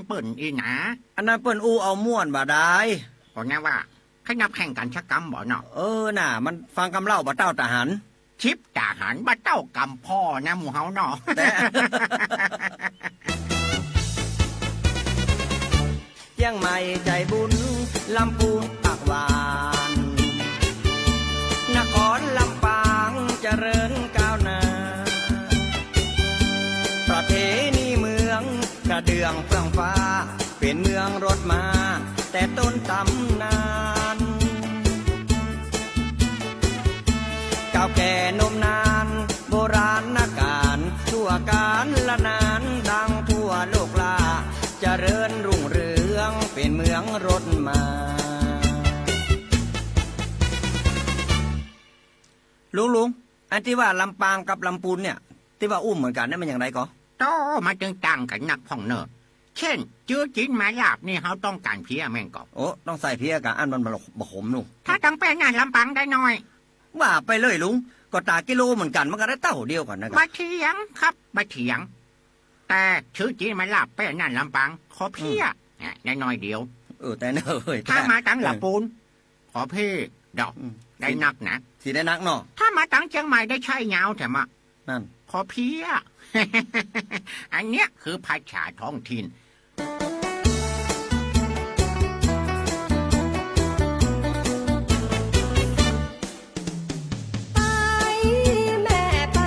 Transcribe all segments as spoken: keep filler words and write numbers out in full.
เปิ้นอี้นา อันนั้นเปิ้นอู้เอาม่วนบ่ดาย ก็แน่ว่า ใค่นับแข่งกั๋นสักกำบ่เนาะ เออ น่ะ มันฟังกำเล่าบ่เต้าต๋าหัน ชิบต๋าหันบ่เต้ากำพ่อนะหมู่เฮาเนาะ แต่ เจียงใหม่ใจ๋บุญ ลำปูนปากหวาน นครลำปางเจริญก้าวหน้า ประเพณีเมืองกระเดื่องเฟื่องฟ้า เป๋นเมืองรถม้าแต่ต้นต๋ำนาน เก่าแก่นมนานโบราณกาล ชั่วกาลนานดังทั่วโลกล้า เจริญรุ่งเรืองเป๋นเมืองรถม้า ลุง ลุง อันตี้ว่าลำปางกับลำปูนเนี่ย ตี้ว่าอู้เหมือนกั๋นเนี่ยมันอย่างไรก่อ โต้ มันจึงต่างกั๋นนักพ่องเน่อ เจ้น จื้อจี๋นไม้ลาบนี่เฮาต้องก๋านเพี้ยแม่นก่อ โอ้ ต้องใส่เพี้ยก่ะ อันมันบ่ขมนู่น ถ้าตังแป้น่านลำปางได้น้อย ว่าไปเลยลุง ก็ต๋ากิโลเหมือนกั๋น มันก็ได้เต้าเดียวกั๋นนะ บ่เถียงครับ บ่เถียง แต่จื้อจี๋นไม้ลาบแป้น่านลำปาง ขอเพี้ย อืม เนี่ย ได้น้อยเดียว เออ แต่เน่อเอ้ย ถ้ามาตังละปูน ขอเพ่ดอก อืม ได้นักนะ สิได้นักเนาะ ถ้ามาตังเจียงใหม่ได้ใช้ยาวแถมอะ นั่น ขอเพี้ย อันเนี้ยคือภาษาท้องถิ่น ไปแม่ไป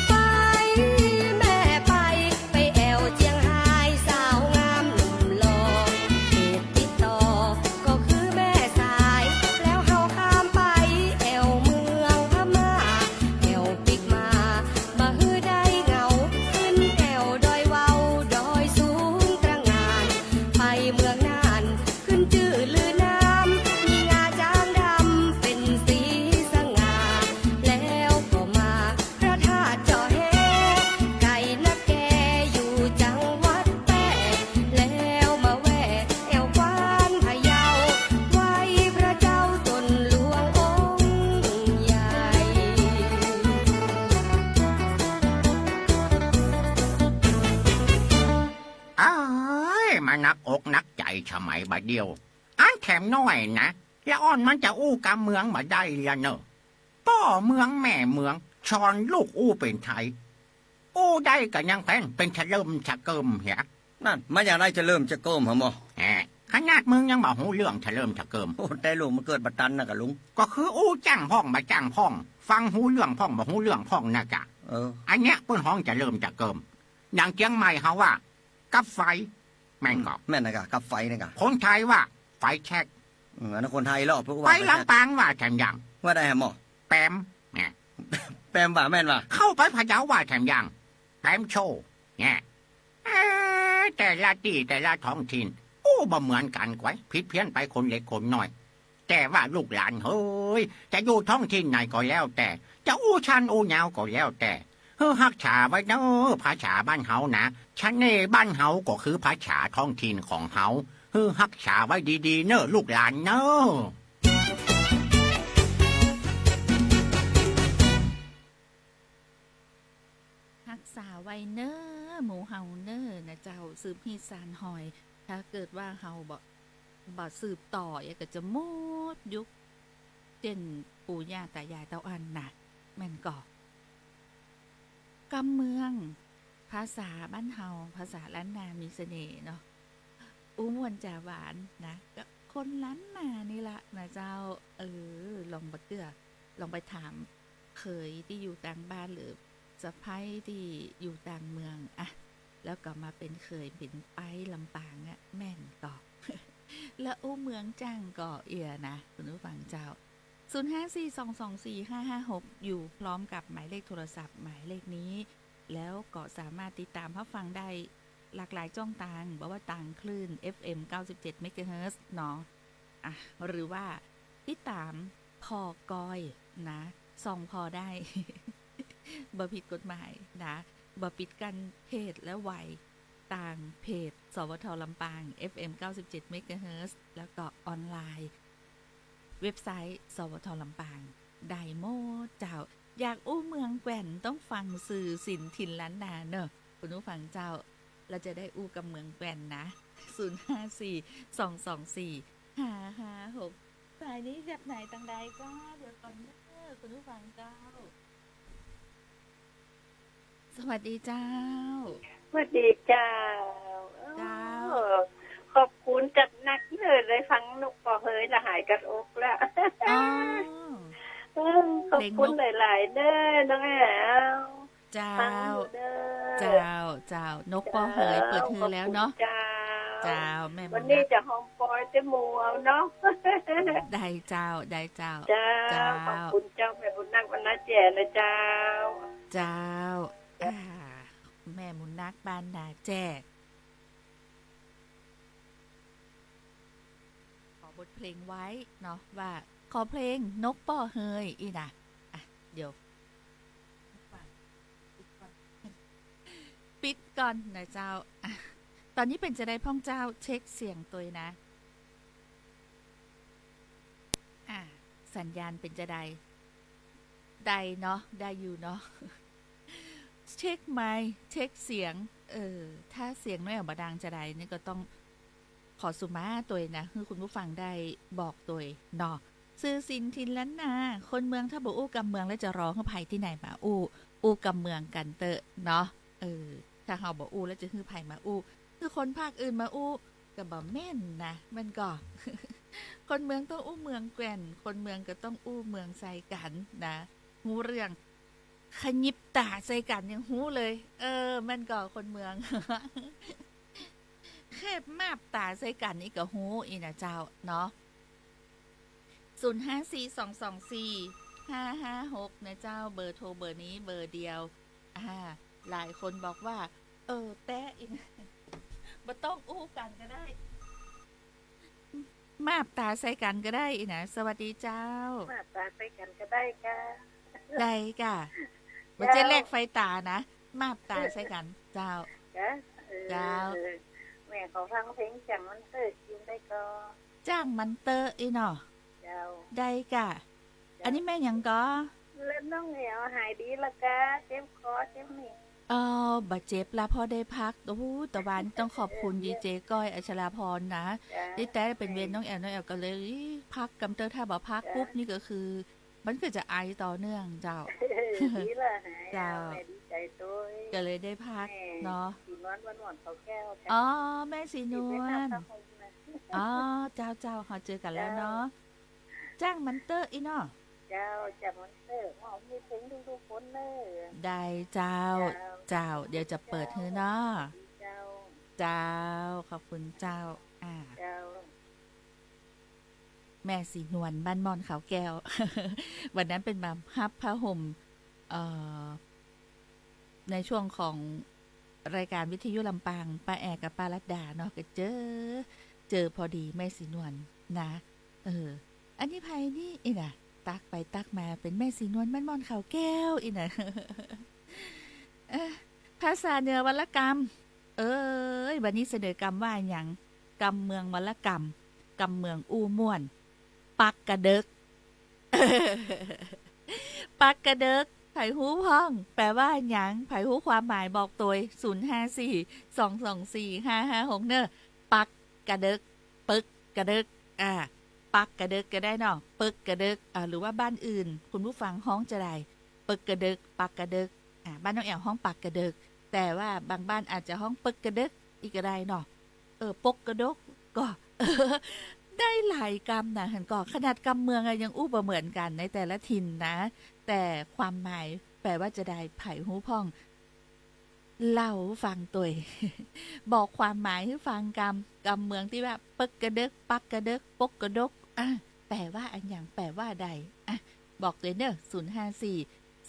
ไปแม่ไป ไปแอ่วเจียงฮาย สาวงามหนุ่มหล่อ เขตติดต่อก็คือแม่สาย แล้วเฮาข้ามไปแอ่วเมืองพม่า แอ่วปิ๊กมา บ่หื้อได้เหงา ขึ้นแอ่วดอยวาว ดอยสูงตระหง่าน ไปเมืองน่าน ขึ้นจื้อลือนาม มีงาจ๊างดำเป๋นสีสง่า แล้วก็มาพระธาตุเจาะแฮ ไก๋นักแก อยู่จังหวัดแป้ แล้วมาแว่แอ่วกว้านพะเยา ไหว้พระเจ้าตนหลวงองค์ใหญ่ เอ้ย มานักอกนักใจ๋สมัยบ่าเดี่ยว อันแถมน้อยนะ ละอ่อนมันจะอู้กำเมืองบ่ได้ละเน่อ ป้อเมืองแม่เมือง สอนลูกอู้เป๋นไทย อู้ได้ก็ยังแป้นเป๋นชะเริ่มชะเกิ่มเหีย นั่น มันอย่างไรชะเริ่มชะเกิ่มหะหมอ แหม ขนาดมึงยังบ่ฮู้เรื่องชะเริ่มชะเกิ่ม โอ้ แต่ลูกมันเกิดบ่ตันนะกะลุง ก็คืออู้จั่งพ่องบ่จั่งพ่อง ฟังฮู้เรื่องพ่องบ่ฮู้เรื่องพ่องนะกะ เออ อันเนี้ยเปิ้นฮ้องชะเริ่มชะเกิ่ม อย่างเจียงใหม่เฮาว่า กับไฟ แม่นก่อ อืม แม่นนะกะ กับไฟนะกะ คนไทยว่า ไฟแช็ก อืม อันนั้นคนไทยลอ ไปลำปางว่าแถมอย่าง ว่าได้หะหมอ แปม เนี่ย แปมว่าแม่นว่า เข้าไปพะเยาว่าแถมอย่าง แปมโชว์ เนี่ย เอ๊ะ แต่ละตี้แต่ละท้องถิ่น อู้บ่เหมือนกั๋นไกว ผิดเพี้ยนไปคนเล็กคนน้อย แต่ว่าลูกหลานเฮย จะอยู่ท้องถิ่นไหนก็แล้วแต่ จะอู้สั้นอู้ยาวก็แล้วแต่ หื้อฮักษาไว้เน่อ ภาษาบ้านเฮานะ เสน่ห์บ้านเฮาก็คือภาษาท้องถิ่นของเฮา หื้อฮักษาไว้ดีๆ เน่อลูกหลานเน่อ ฮักษาไว้เน่อหมู่เฮาเน่อนะเจ้า สืบฮีตซานฮอย ถ้าเกิดว่าเฮาบ่ บ่สืบต่อ เดี๋ยวก็จะหมดยุค เจ้นปู่ย่าต๋ายายเต้าอั้นนะ แม่นก่อ กำเมือง ภาษาบ้านเฮา ภาษาล้านนามีเสน่ห์เนาะ อู้ม่วนจ๋าหวานนะ ก็คนล้านนานี่ละนะเจ้า เออ ลองบ่เตื้อ ลองไปถามเขยตี้อยู่ต่างบ้าน หรือสะใภ้ตี้อยู่ต่างเมืองอะ แล้วก็มาเป๋นเขยเป๋นใป๊ลำปางอะ แม่นก่อ แล้วอู้เมืองจั่งก่อเอี้ยนะ คุณผู้ฟังเจ้า ศูนย์ห้าสี่สองสองสี่ห้าห้าหก อยู่พร้อมกับหมายเลขโทรศัพท์หมายเลขนี้ แล้วก็สามารถติดตามฮับฟังได้หลากหลายจ้องตาง บ่ว่าตางคลื่น เอฟเอ็ม เก้าสิบเจ็ด เมกะเฮิรตซ์เนาะ อ่ะ หรือว่าติดตามผ่อก้อยนะ ส่องผ่อได้ บ่ผิดกฎหมายนะ บ่ปิดกั้นเพศและวัย ตางเพจ สวท ลำปาง เอฟเอ็ม เก้าสิบเจ็ด เมกะเฮิรตซ์ แล้วก็ออนไลน์ เว็บไซต์ สวท ลำปาง ได้หมดเจ้า อยากอู้เมืองแกว่นต้องฟังสื่อสินถิ่นล้านนาเนอะ คุณผู้ฟังเจ้า เราจะได้อู้กำเมืองแกว่นนะ ศูนย์ห้าสี่ สองสองสี่ ห้าห้าหก สายนี้จากไหนตังใดเจ้า เดี๋ยวก่อนเน้อคุณผู้ฟังเจ้า สวัสดีเจ้า สวัสดีเจ้า เจ้า เออ ขอบคุณจัดหนักเลย ได้ฟังนกปอเฮยละหายกัดอกละ อ๋อ เออ ขอบคุณหลายๆ เน้อน้องแอ๋ว เจ้า ฟังอยู่เน้อ เจ้า เจ้า นกปอเฮย เจ้า เปิดฮือแล้วเนาะ ขอบคุณเจ้า เจ้า แม่บุญนัก วันนี้จะฮ้องปอยเต้หมู่เอาเนาะ ได้เจ้า ได้เจ้า เจ้า เจ้า ขอบคุณเจ้า แม่บุญนัก วันนาแจ้นะเจ้า เจ้า อ่า แม่บุญนักบ้านนาแจ้ ขอบทเพลงไว้เนาะ ว่าขอเพลงนกปอเฮยอี้นะ อ่ะ เดี๋ยว ปิดก่อนนะเจ้า อ่ะ ต๋อนนี้เป๋นจะใดพ่องเจ้า เช็คเสียงตวยนะ อ่ะ สัญญาณเป๋นจะใด ได้เนาะ ได้อยู่เนาะ เช็คไมค์ เช็คเสียง เออ ถ้าเสียงน้องแอ๋วบ่ดังจะใดนี่ก็ต้องขอสุมาตวยนะ หื้อคุณผู้ฟังได้บอกตวยเนาะ สื่อสิ่งถิ่นล้านนา คนเมืองถ้าบ่อู้กำเมืองแล้วจะรอหื้อใผตี้ไหนมาอู้ อู้กำเมืองกั๋นเต๊อะเนาะ เออ ถ้าเฮาบ่อู้แล้วจะหื้อใผมาอู้ หื้อคนภาคอื่นมาอู้ ก็บ่แม่นนะ มันก็ คนเมืองต้องอู้เมืองแกว่น คนเมืองก็ต้องอู้เมืองใส่กั๋นนะ ฮู้เรื่อง ขยิบต๋าใส่กั๋นยังฮู้เลย เออ มันก็คนเมือง แค่มาบต๋าใส่กั๋นนี่ก็ฮู้อี้นะเจ้าเนาะ ศูนย์ห้าสี่ สองสองสี่ ห้าห้าหก นะเจ้า เบอร์โทรเบอร์นี้เบอร์เดียว อ่า หลายคนบอกว่า เออ แต๊ะอี้นะ บ่ต้องอู้กั๋นก็ได้ มาบต๋าใส่กั๋นก็ได้อี้นะ สวัสดีเจ้า มาบต๋าใส่กั๋นก็ได้ค่ะ ได้ก่ะ เจ้า บ่ใจ้แลกไฟต๋านะ มาบต๋าใส่กั๋น เจ้า ค่ะ เออ เจ้า แม่ขอฟังเพลงจ้างมันเต๊อะ อยู่ได้ก่อ จ้างมันเต๊อะอี้เนาะ เจ้า ได้ก่ะ เจ้า อันนี้แม่หยังก่อ แล้วน้องแอ๋วหายดีละก่อ เจ็บคอเจ็บนี่ เออ บ่เจ็บละ พ่อได้พัก โอ้โห ตะวันต้องขอบคุณดีเจก้อย อัชราพรนะ เจ้า ตี้แต๊เป๋นเวรน้องแอ๋ว น้องแอ๋วก็เลยพักกำเต๊อะ ถ้าบ่พักปุ๊บนี่ก็คือ มันก็จะไอต่อเนื่องเจ้า ดีละหาย เจ้า แม่ดีใจ๋ตวย ก็เลยได้พักเนาะ แม่ศรีนวล บ้านม่อนเขาแก้ว อ๋อ แม่ศรีนวล อ๋อ เจ้า เจ้า เฮาเจอกั๋นแล้วเนาะ เจ้า จ้างมันเต๊อะอี้เนาะ เจ้า จ้างมันเต๊อะ มอบหื้อเพลงทุกๆ คนเน้อ ได้เจ้า เจ้า เจ้า เดี๋ยวจะเปิดหื้อเนาะ เจ้า เจ้า ขอบคุณเจ้า อ่า เจ้า แม่ศรีนวล บ้านม่อนเขาแก้ว วันนั้นเป๋นมาฮับผ้าห่ม เอ่อ ในช่วงของรายการวิทยุลำปาง ป้าแอกับป้ารัตดาเนาะ ก็เจอ เจอพอดีแม่ศรีนวลนะ เออ อันนี้ใผนี่อี้นะ ตักไปตักมาเป๋นแม่ศรีนวล บ้านม่อนเขาแก้วอี้นะ เออ ภาษาเหนือวรรณกรรม เอ้ย วันนี้เสนอกำว่าหยัง กำเมืองวรรณกรรม กำเมืองอู้ม่วน ปักกะเดิก ปักกะเดิก ใผฮู้พ่อง แปลว่าหยัง ใผฮู้ความหมายบอกตวย ศูนย์ห้าสี่ สองสองสี่ ห้าห้าหก เน้อ ปักกะเดิก ปึกกะเดิก อ่า ปักกะเดิกก็ได้เนาะ ปึกกะเดิก อ่า หรือว่าบ้านอื่น คุณผู้ฟังฮ้องจะใด ปึกกะเดิก ปักกะเดิก อ่า บ้านน้องแอ๋วฮ้องปักกะเดิก แต่ว่าบางบ้านอาจจะฮ้องปึกกะเดิก อี้ก็ได้เนาะ เออ ปกกะดก ก็ ได้หลายกำนะ หันก่อ ขนาดกำเมืองอะยังอู้บ่เหมือนกั๋นในแต่ละถิ่นนะ แต่ความหมายแปลว่าจะใด ใผฮู้พ่อง เล่าหื้อฟังตวย บอกความหมายหื้อฟังกำ กำเมืองตี้ว่า ปึกกะเดิก ปักกะเดิก ปกกะดก อ่ะ แปลว่าอะหยัง แปลว่าใด อ่ะ บอกตวยเน้อ ศูนย์ห้าสี่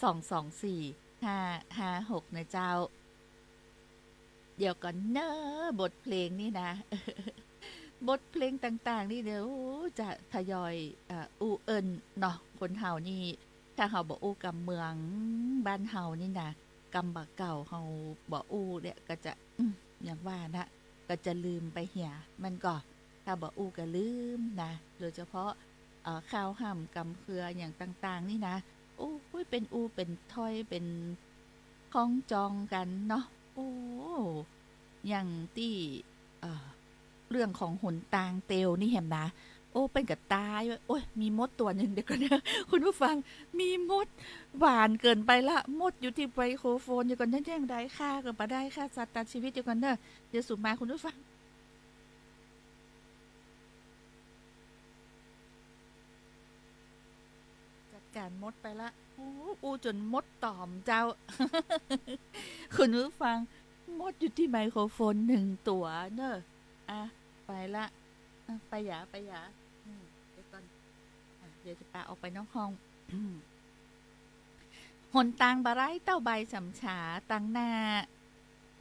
สองสองสี่ ห้าห้าหก นะเจ้า เดี๋ยวก่อนเน้อ บทเพลงนี่นะ บทเพลงต่างๆ นี่เดี๋ยวจะทยอย เอ่อ อู้เอิ้นเนาะ คนเฮานี่ ถ้าเฮาบ่อู้กำเมืองบ้านเฮานี่นะ กำบ่าเก่าเฮาบ่อู้เนี่ยก็จะ อืม อย่างว่านะ ก็จะลืมไปเหีย มันก็ ถ้าบ่อู้ก็ลืมนะ โดยเฉพาะ เอ่อ ข่าวฮ่ำกำเคืออย่างต่างๆ นี่นะ โอ้ย เป๋นอู้เป๋นถ้อย เป๋นคล้องจองกั๋นเนาะ โอ้ อย่างตี้ เอ่อ เรื่องของหนตางเตียวนี่แหมนะ โอ้ เปิ้นก็ต๋ายว่า โอ๊ย มีมดตั๋วนึ่ง เดี๋ยวก่อนเน่อ คุณผู้ฟัง มีมดหวานเกินไปละ มดอยู่ตี้ไมโครโฟน เดี๋ยวก่อน จะแจ้งได้ค่ะ ก็บ่ได้ค่ะ สัตว์ตัดชีวิต เดี๋ยวก่อนเน่อ เดี๋ยวสูบมา คุณผู้ฟัง จัดก๋านมดไปละ อู้ อู้จ๋นมดต๋อมเจ้า คุณผู้ฟัง มดอยู่ตี้ไมโครโฟนนึ่งตั๋วเน่อ อ่ะ ไปละ อ่ะ ไปหยา ไปหยา อืม เดี๋ยวก่อน อ่ะ เดี๋ยวจะปาออกไปนอกห้อง หนตางบ่าร้ายเต้าใบฉ่ำฉา ตังหน้า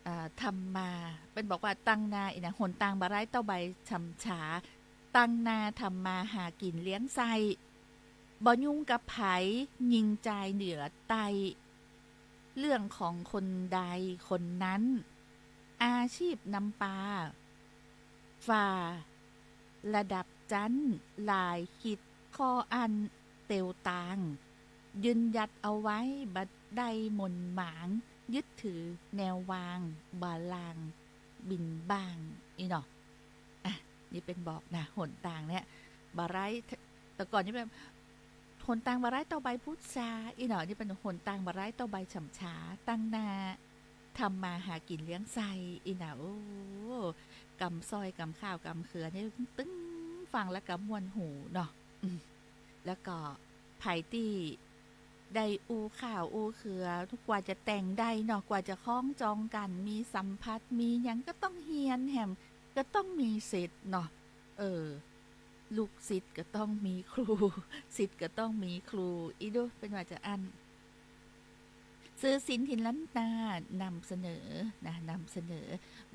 เอ่อ ทำมา เปิ้นบอกว่าตังหน้า อีหยัง หนตางบ่าร้ายเต้าใบฉ่ำฉา ตังหน้าทำมาหากิ๋นเลี้ยงใส้ บ่ยุ่งกับใผ ยิงจายเหนือใต้ เรื่องของคนใดคนนั้น อาชีพนำปา ฝ่าระดับจั๊น ลายคิดข้ออั้นเตียวตาง ยืนหยัดเอาไว้บ่ได้หม่นหมาง ยึดถือแนววางบ่ลางบินบ้าง อี้เนาะ อ่ะ นี่เปิ้นบอกนะ หนตางเนี่ย บ่าร้าย แต่ก่อนนี่เปิ้น หนตางบ่าร้ายเต้าใบพุทรา อี้เนาะ นี่เปิ้นหนตางบ่าร้ายเต้าใบฉ่ำฉา ตังหน้า ทำมาหากิ๋นเลี้ยงใส้ อี้เนาะ โอ้ กำส้อย กำข้าว กำเขือนี่ ตึงฟังแล้วก็ม่วนหูเนาะ อืม แล้วก็ใผตี้ได้อู้ข้าวอู้เขือ กว่าจะแต่งได้เนาะ กว่าจะคล้องจองกั๋น มีสัมพันธ์ มีหยังก็ต้องเฮียนแหม ก็ต้องมีศิษย์เนาะ เออ ลูกศิษย์ก็ต้องมีครู ศิษย์ก็ต้องมีครู อี้ดู เปิ้นว่าจาอั้น ซื่อสินถิ่นล้านนานำเสนอนะ นำเสนอ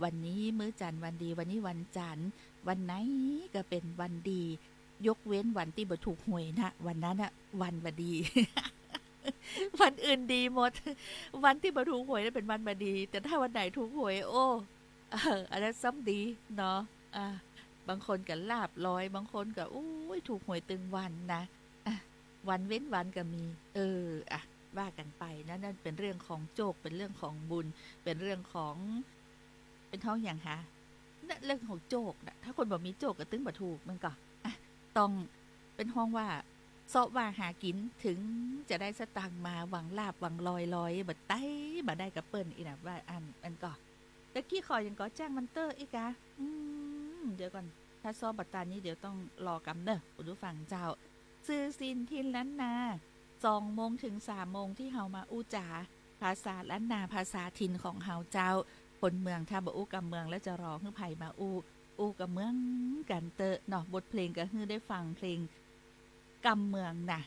วันนี้มื้อจันทร์วันดี วันนี้วันจันทร์ วันไหนก็เป๋นวันดี ยกเว้นวันตี้บ่ถูกหวยนะ วันนั้นน่ะ วันบ่ดี วันอื่นดีหมด วันตี้บ่ถูกหวยน่ะเป๋นวันบ่ดี แต่ถ้าวันไหนถูกหวย โอ้ เออ อันนั้นซ้ำดีเนาะ อ่ะ บางคนก็ลาภลอย บางคนก็ โอ๊ย ถูกหวยตึงวันนะ อ่ะ วันเว้นวันก็มี เออ อ่ะ ว่ากั๋นไปนะ นั่นเป๋นเรื่องของโจค เป๋นเรื่องของบุญ เป๋นเรื่องของ เป๋นฮ้องหยังหา นั่นเรื่องของโจคนะ ถ้าคนบ่มีโจคก็ตึงบ่ถูก มันก็ อ่ะ ต้อง เป๋นฮ้องว่า เซาะว่าหากิ๋น เถิงจะได้สตางค์มา หวังลาภ หวังลอยลอย บ่ได้ บ่ได้กับเปิ้น อี้นะ ว่าอั้น อั้นก็ ตะกี้ขอหยังก็ จ้างมันเต๊อะ อี้กา อืม เดี๋ยวก่อน ถ้าซ้อบ่ตันนี่ เดี๋ยวต้องรอกำเน่อ คุณผู้ฟังเจ้า ซื่อสินถิ่นล้านนา สองโมงเถิงสามโมง ตี้เฮามาอู้จ๋า ภาษาล้านนา ภาษาถิ่นของเฮาเจ้า คนเมืองถ้าบ่อู้กำเมืองแล้วจะรอหื้อใผมาอู้ อู้กำเมืองกั๋นเต๊อะเนาะ บทเพลงก็หื้อได้ฟังเพลงกำเมืองนะ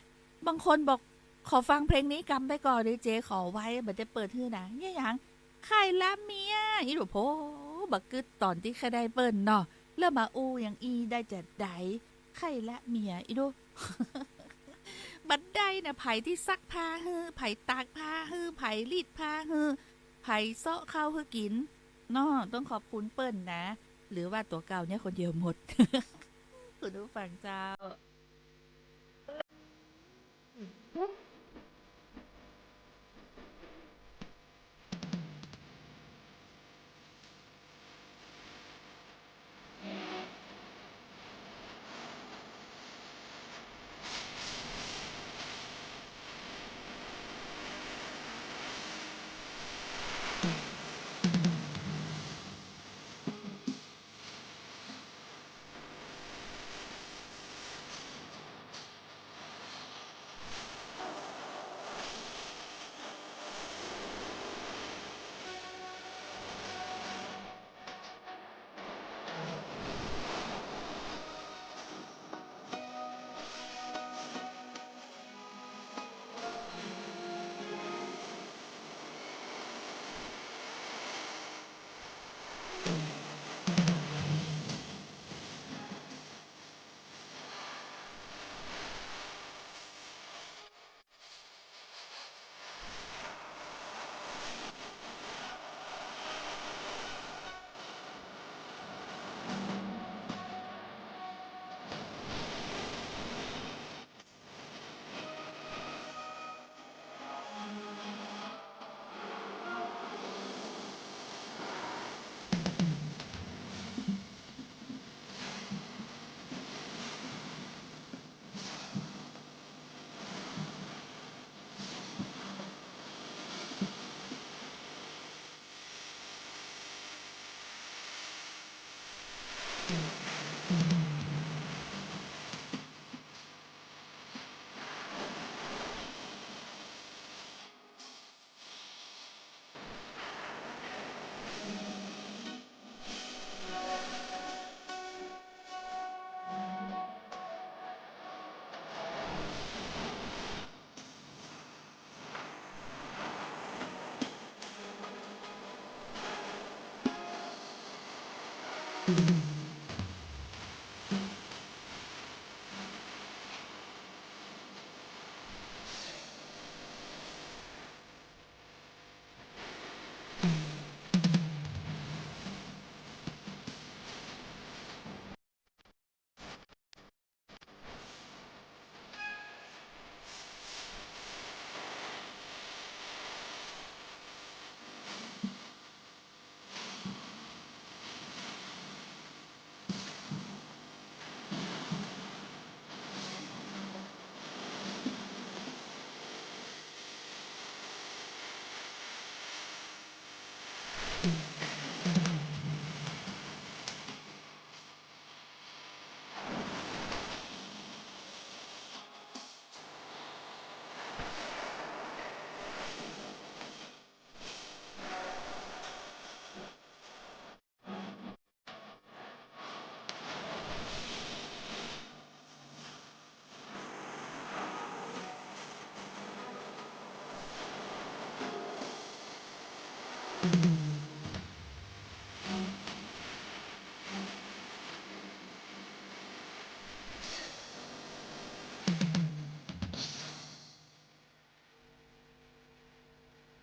บางคนบอก ขอฟังเพลงนี้กำได้ก่อ ดีเจขอไว้ บ่ได้เปิดหื้อนะ เยียะหยัง ใค่ละเมีย อี้ดู โผ บ่กึ๊ดต๋อนตี้ใค่ได้เปิ้นเนาะ แล้วมาอู้อย่างอี้ได้จาใด ใค่ละเมีย อี้ดู บ่ได้นะ ใผตี้ซักผ้าหื้อ ใผตากผ้าหื้อ ใผรีดผ้าหื้อ ใผเซาะข้าวหื้อกิ๋นเนาะ ต้องขอบคุณเปิ้นนะ หรือว่าตั๋วเก่าเนี่ยคนเดียวหมด คุณผู้ฟังเจ้า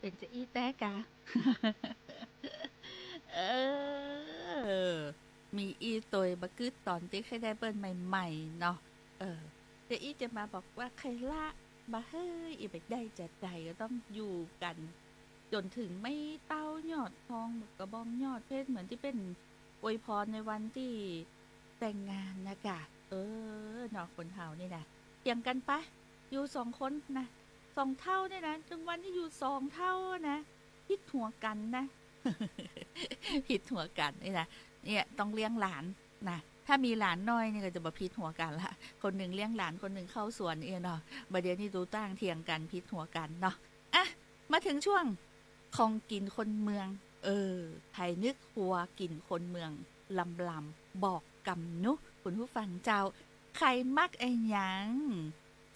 เป๋นจาอี้แต๊กา เออ มีอี้ตวยบ่กึ๊ดต๋อนตี้ใค่ได้เปิ้นใหม่ๆ เนาะ เออ จาอี้จะมาบอกว่าใค่ละบ่า เฮ้ย อี้ไปได้จาใด ก็ต้องอยู่กั๋นจ๋นเถิงไม้เต๊ายอดทอง กระบองยอดเพชร เหมือนตี้เปิ้นอวยพรในวันตี้แต่งงานนะกะ เออ เนาะ คนเฮานี่นะ เถียงกั๋นไป อยู่สองคนนะ สองเฒ่านี่นะ ตึงวันตี้อยู่สองเฒ่านะ ผิดหัวกั๋นนะ ผิดหัวกั๋นนี่นะ เนี่ย ต้องเลี้ยงหลานนะ ถ้ามีหลานน้อยนี่ก็จะบ่ผิดหัวกั๋นละ คนนึ่งเลี้ยงหลาน คนนึ่งเข้าสวน เอี้ยเนาะ บ่าเดี่ยวนี้ดูต้างเถียงกั๋น ผิดหัวกั๋นเนาะ อ่ะ มาเถิงช่วงของกิ๋นคนเมือง เออ ใผนึกครัวกิ๋นคนเมือง ลำๆ บอกกำนุ คุณผู้ฟังเจ้า ใผมักอะหยัง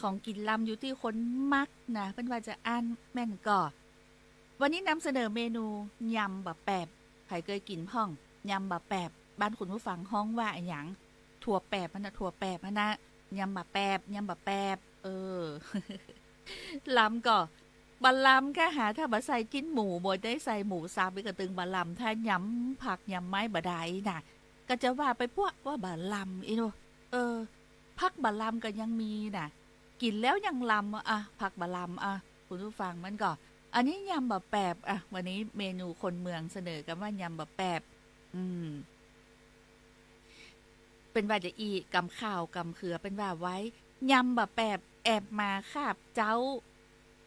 ของกิ๋นลำอยู่ตี้คนมักนะ เปิ้นว่าจาอั้น แม่นก่อ วันนี้นำเสนอเมนูยำบ่าแปบ ใผเกยกิ๋นพ่อง ยำบ่าแปบ บ้านคุณผู้ฟังฮ้องว่าอะหยัง ถั่วแปบหั้นนะ ถั่วแปบหั้นนะ ยำบ่าแปบ ยำบ่าแปบ เออ ลำก่อ บ่าลำก้าหา ถ้าบ่ใส่จิ๊นหมู บ่ได้ใส่หมูสับ ก็ตึงบ่าลำ ถ้ายำผักยำไม้บ่ได้นะ ก็จะว่าไปพวกว่าบ่าลำ อี้เนาะ เออ ผักบ่าลำก็ยังมีนะ กิ๋นแล้วยังลำอะ ผักบ่าลำอะ คุณผู้ฟัง มันก่อ อันนี้ยำบ่าแปบอะ วันนี้เมนูคนเมืองเสนอกำว่ายำบ่าแปบ อืม เปิ้นว่าจาอี้ กำข้าวกำเขือ เปิ้นว่าไว้ ยำบ่าแปบ แอบมาคาบเจ๊า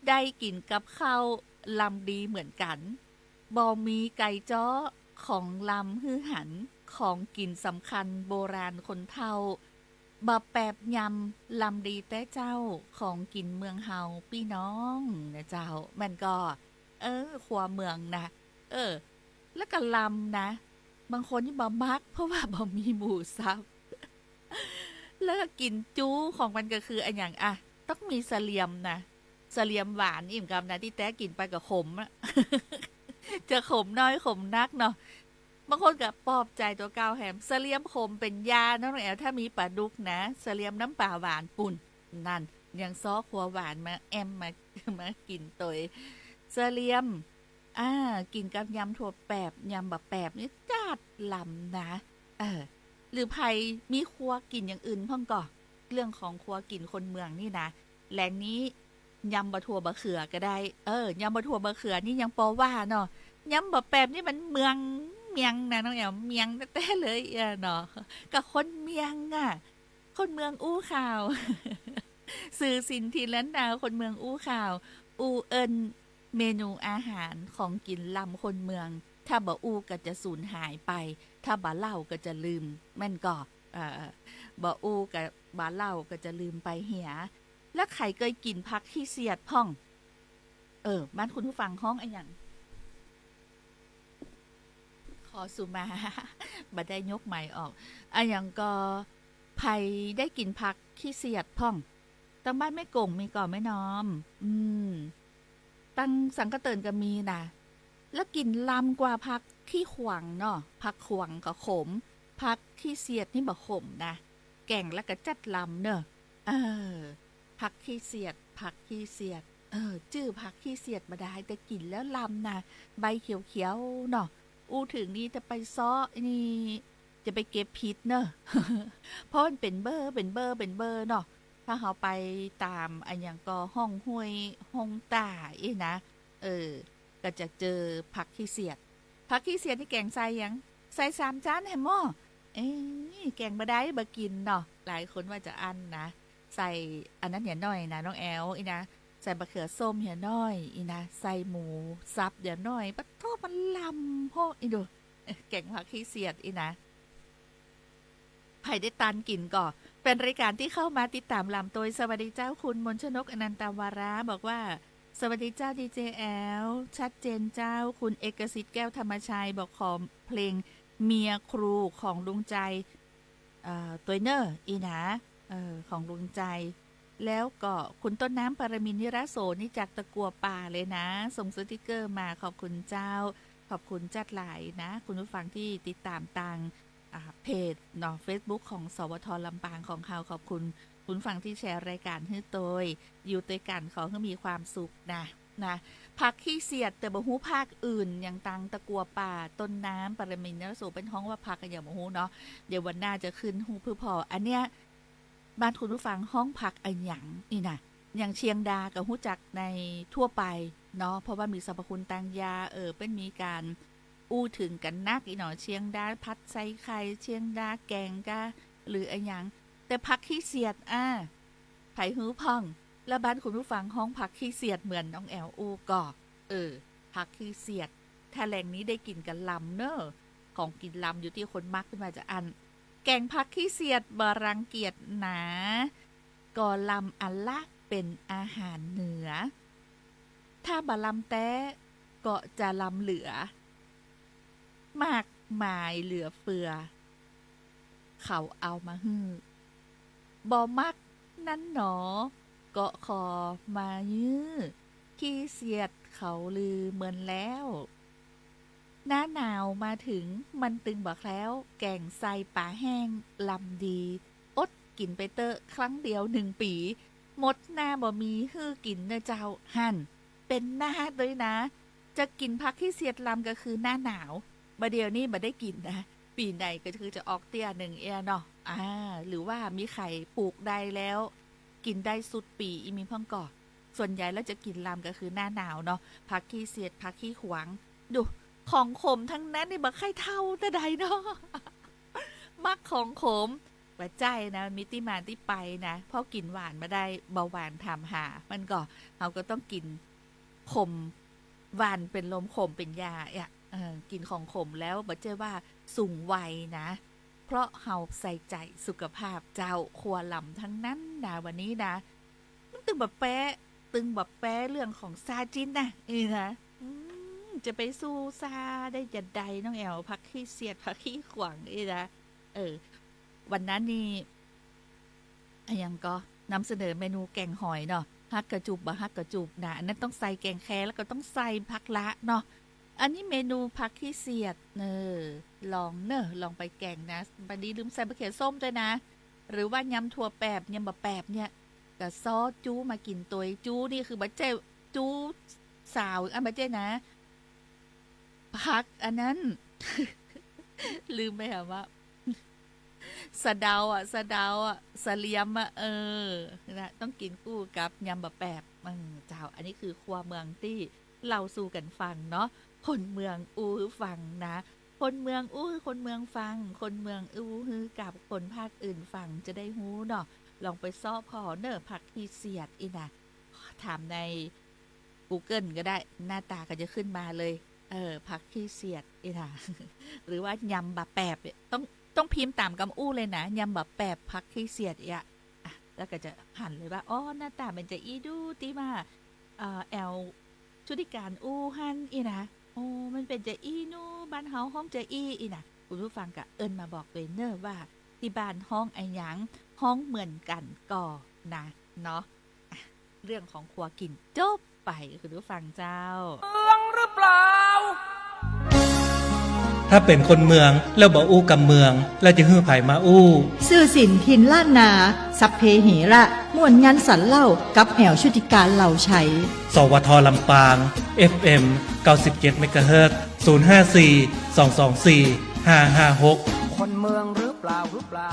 ได้กิ๋นกับข้าวลำดีเหมือนกั๋น บ่มีไก่จ๊อ ของลำหื้อหัน ของกิ๋นสำคัญโบราณคนเฒ่า บ่าแปบยำลำดีแต๊เจ้า ของกิ๋นเมืองเฮาปี้น้องนะเจ้า แม่นก่อ เออ ครัวเมืองนะ เออ แล้วก็ลำนะ บางคนนี่บ่มัก เพราะว่าบ่มีหมูสับ แล้วก็กิ๋นจู๊ของมันก็คืออะหยังอะ ต้องมีสะเลียมนะ สะเลียมหวาน อิ่มกำนะ ตี้แต๊กิ๋นไปก็ขมอะ จะขมน้อยขมนักเนาะ บางคนก็ปลอบใจ๋ตั๋วเก่าแหม สะเลียมขมเป๋นยาเนาะน้องแอ๋ว ถ้ามีป๋าดุกนะ สะเลียมน้ำป๋าหวานปู้น นั่น ยังซ้อครัวหวานมาแอม มา มากิ๋นตวย สะเลียม อ่า กิ๋นกับยำถั่วแปบ ยำบ่าแปบนี่จัดลำนะ เออ หรือใผมีครัวกิ๋นอย่างอื่นพ่องก่อ เรื่องของครัวกิ๋นคนเมืองนี่นะ แหลงนี้ยำบ่าถั่วบ่าเขือก็ได้ เออ ยำบ่าถั่วบ่าเขือนี่ยังปอว่าเนาะ ยำบ่าแปบนี่มันเมือง เมียงนะน้องแอ๋ว เมียงแต๊ๆ เลยอะเนาะ กับคนเมียงอะ คนเมืองอู้ข่าว สื่อสินธิล้านนา คนเมืองอู้ข่าว อู้เอิ้นเมนูอาหารของกิ๋นลำคนเมือง ถ้าบ่อู้ก็จะสูญหายไป ถ้าบ่าเล่าก็จะลืม แม่นก่อ เออ บ่อู้กับบ่าเล่าก็จะลืมไปเหีย แล้วใผเกยกิ๋นผักขี้เสียดพ่อง เออ บ้านคุณผู้ฟังฮ้องอะหยัง ขอสุมา บ่ได้ยกไมค์ออก อะหยังก่อ ใผได้กิ๋นผักขี้เสียดพ่อง ตังบ้านแม่ก๋งมีก่อแม่น้อม อืม ตังสังกะเติ่นก็มีนะ แล้วกิ๋นลำกว่าผักขี้ขวางเนาะ ผักขวางก็ขม ผักขี้เสียดนี่บ่ขมนะ แก๋งแล้วก็จัดลำเนาะ เออ ผักขี้เสียด ผักขี้เสียด เออ จื้อผักขี้เสียดบ่ดาย แต่กิ๋นแล้วลำนะ ใบเขียวๆ เนาะ อู้เถิงนี่จะไปเซาะนี่ จะไปเก็บผิดเนาะ เพราะมันเป๋นเบ้อ เป๋นเบ้อ เป๋นเบ้อเนาะ ถ้าเฮาไปต๋ามอะหยังก่อห้องห้วย ห้องต้าอี้นะ เออ ก็จะเจอผักขี้เสียด ผักขี้เสียดนี่แก๋งใส่หยัง ใส่สามจ๊านแหมหม้อ เอ๊ะ แก๋งบ่ดาย บ่กิ๋นเนาะ หลายคนว่าจะอั้นนะ ใส่อันนั้นเหียหน้อยนะ น้องแอ๋ว อี้นะ ใส่บะเขือส้มเหียหน้อย อี้นะ ใส่หมูสับเหียหน้อย ปะโท้ มันลำโพด อี้ดู เอ๊ะ แก๋งผักขี้เสียด อี้นะ ใผได้ตานกิ๋นก่อ แฟนรายก๋านตี้เข้ามาติดต๋ามหลามโตย สวัสดีเจ้า คุณมนชนก อนันตวาระ บอกว่า สวัสดีเจ้า ดีเจแอ๋ว ชัดเจนเจ้า คุณเอกสิทธิ์ แก้วธรรมชัย บอกขอเพลงเมียครูของดวงใจ เอ่อ ตวยเน่อ อี้นะ เอ่อ ของดวงใจ แล้วก็คุณต้นน้ำ ปรมินทร์ นิรโสน นี่จากตะกั๋วป่าเลยนะ ส่งสติกเกอร์มา ขอบคุณเจ้า ขอบคุณจัดหลายนะ คุณผู้ฟังตี้ติดต๋ามตาง อ่า เพจเนาะ เฟซบุ๊กของ สวท ลำปางของเฮา ขอบคุณคุณผู้ฟังตี้แชร์รายก๋านหื้อโตย อยู่ตวยกั๋นขอหื้อมีความสุขนะ นะ ผักขี้เสียด แต่บ่ฮู้ภาคอื่น อย่างตางตะกั๋วป่า ต้นน้ำ ปรมินทร์ นิรโสน เปิ้นฮ้องว่าผักอะหยังบ่ฮู้เนาะ เดี๋ยววันหน้าจะขึ้นฮูปหื้อผ่อ อันเนี้ย บ้านคุณผู้ฟังฮ้องผักอะหยังอี้นะ อย่างเชียงดาก็ฮู้จักในทั่วไปเนาะ เพราะว่ามีสรรพคุณตางยา เออ เปิ้นมีก๋านอู้เถิงกั๋นนักอี้เนาะ เชียงดาผัดใส่ไข่ เชียงดาแก๋งกา หรืออะหยัง แต่ผักขี้เสียดอะ ใผฮู้พ่อง แล้วบ้านคุณผู้ฟังฮ้องผักขี้เสียดเหมือนน้องแอ๋วอู้ก่อ เออ ผักขี้เสียด ถ้าแหล่งนี้ได้กิ๋นกั๋นลำเน่อ ของกิ๋นลำอยู่ตี้คนมักขึ้นมาจะอั้น แก๋งผักขี้เสียดบ่รังเกียจหนา ก็ลำอันละเป๋นอาหารเหนือ ถ้าบ่ลำแต๊ก็จะลำเหลือ มากมายเหลือเฟือ เขาเอามาหื้อ บ่มักนั้นหนอ ก็ขอมายื้อ ขี้เสียดเขาลือเมินแล้ว หน้าหนาวมาเถิงมันตึงบ่แคล้ว แก๋งใส่ป๋าแห้งลำดี อดกิ๋นไปเต๊อะครั้งเดียวหนึ่งปี๋ หมดหน้าบ่มีหื้อกิ๋นเน่อเจ้า หั้น เป๋นหน้าตวยนะ จะกิ๋นผักขี้เสียดลำก็คือหน้าหนาว บ่าเดี่ยวนี้บ่ได้กิ๋นนะ ปี๋ไหนก็คือจะออกเตี้ยนึ่งเอี้ยเนาะ อ่า หรือว่ามีใผปลูกได้แล้ว กิ๋นได้สุดปี๋ อี้มีพ่องก่อ ส่วนใหญ่แล้วจะกิ๋นลำก็คือหน้าหนาวเนาะ ผักขี้เสียด ผักขี้ขวาง ดู ของขมตังนั้นนี่บ่ใค่เฒ่าเต้าใดเนาะ มักของขม บ่ใจ้นะ มีตี้มาตี้ไปนะ เพราะกิ๋นหวานบ่ได้ เบาหวานถามหา มันก่อ เฮาก็ต้องกิ๋นขม หวานเป๋นลมขมเป๋นยาอะ เออ กิ๋นของขมแล้วบ่ใจ้ว่าสูงวัยนะ เพราะเฮาใส่ใจ๋สุขภาพเจ้า ครัวลำตังนั้นนะ วันนี้นะ มันตึงบ่แป๊ ตึงบ่แป๊เรื่องของซาจิ๊นนะ อี้นะ อืม จะไปสู้ซาได้จะใด น้องแอ๋ว ผักขี้เสียด ผักขี้ขวาง อี้นะ เออ วันนั้นนี่ อะหยังก่อ นำเสนอเมนูแก๋งหอยเนาะ ฮักกะจุบบ่ฮักกะจุบนะ อันนั้นต้องใส่แก๋งแค แล้วก็ต้องใส่ผักละเนาะ อันนี้เมนูผักขี้เสียด เออ ลองเน่อ ลองไปแก๋งนะ บ่ดีลืมใส่บ่าเขือส้มตวยนะ หรือว่ายำถั่วแปบ ยำบ่าแปบเนี่ย ก็ซ้อจู๊มากิ๋นตวย จู๊นี่คือบ่ใจ้จู๊สาว อันบ่ใจ้นะ ผักอันนั้น ลืมไปหาว่า สะเดาอะ สะเดาอะ สะเหลียมอะ เออ นะ ต้องกิ๋นกู้กับยำบ่าแปบ เออ เจ้า อันนี้คือครัวเมืองตี้เล่าสู่กั๋นฟังเนาะ คนเมืองอู้หื้อฟังนะ คนเมืองอู้หื้อคนเมืองฟัง คนเมืองอู้หื้อกับคนภาคอื่นฟังจะได้ฮู้เนาะ ลองไปซ้อผ่อเน่อ ผักขี้เสียดอี้นะ ถามใน กูเกิล ก็ได้ หน้าต๋าก็จะขึ้นมาเลย เออ ผักขี้เสียด อีหน้า หรือว่ายำบ่าแปบเนี่ย ต้อง ต้องพิมพ์ต๋ามกำอู้เลยนะ ยำบ่าแปบ ผักขี้เสียด เอี้ย อ่ะ แล้วก็จะหันเลยว่า อ๋อ หน้าต๋ามันจะอี้ดู ตี้ว่า เอ่อ แอ๋วชุติการอู้หั้น อีหน้า โอ้ มันเป๋นจะอี้นู บ้านเฮาฮ้องจะอี้ อีหน้า คุณผู้ฟังก็เอิ้นมาบอกตวยเน่อว่า ตี้บ้านฮ้องอะหยัง ฮ้องเหมือนกั๋นก่อนะ เนาะ อ่ะ เรื่องของครัวกิ๋นจบไป คุณผู้ฟังเจ้า เมืองหรือเปล่า ถ้าเป๋นคนเมืองแล้วบ่อู้กำเมือง แล้วจะหื้อใผมาอู้ ซื่อสินถิ่นล้านนา สัพเพเหระ ม่วนงันสันเล่า กับแอ๋วชุติการ เหล่าไชย สวท ลำปาง เอฟเอ็ม เก้าสิบเจ็ด เมกะเฮิรตซ์ ศูนย์ห้าสี่ สองสองสี่ ห้าห้าหก คนเมืองหรือเปล่า หรือเปล่า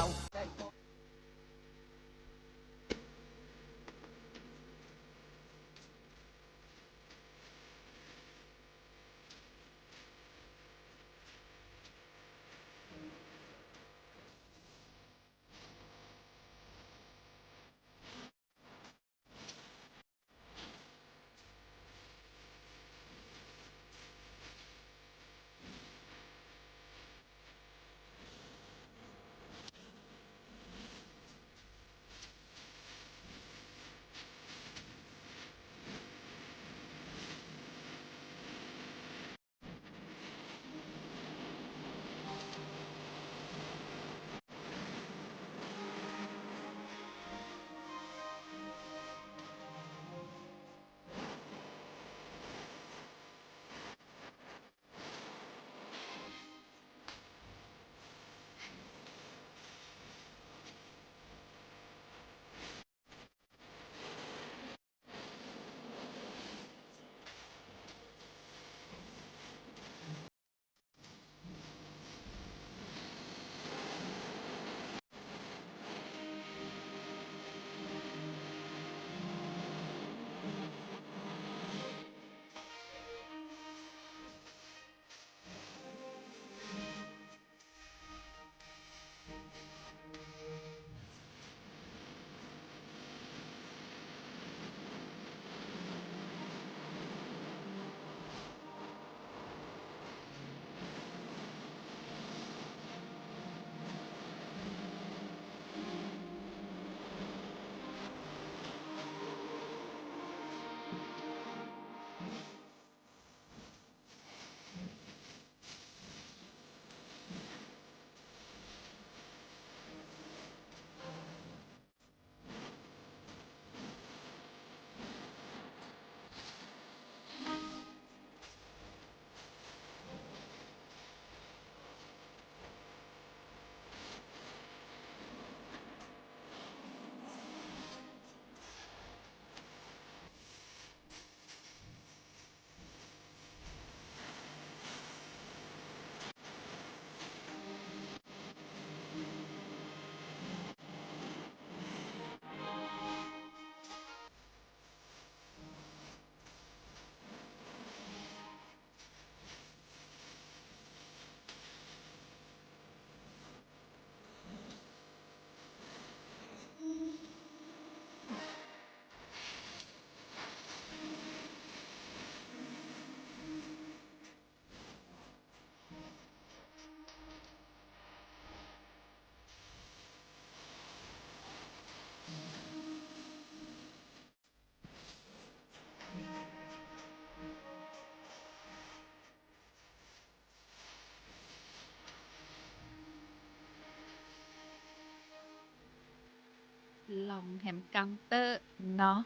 ลองแหมกำเต๊อะเนาะ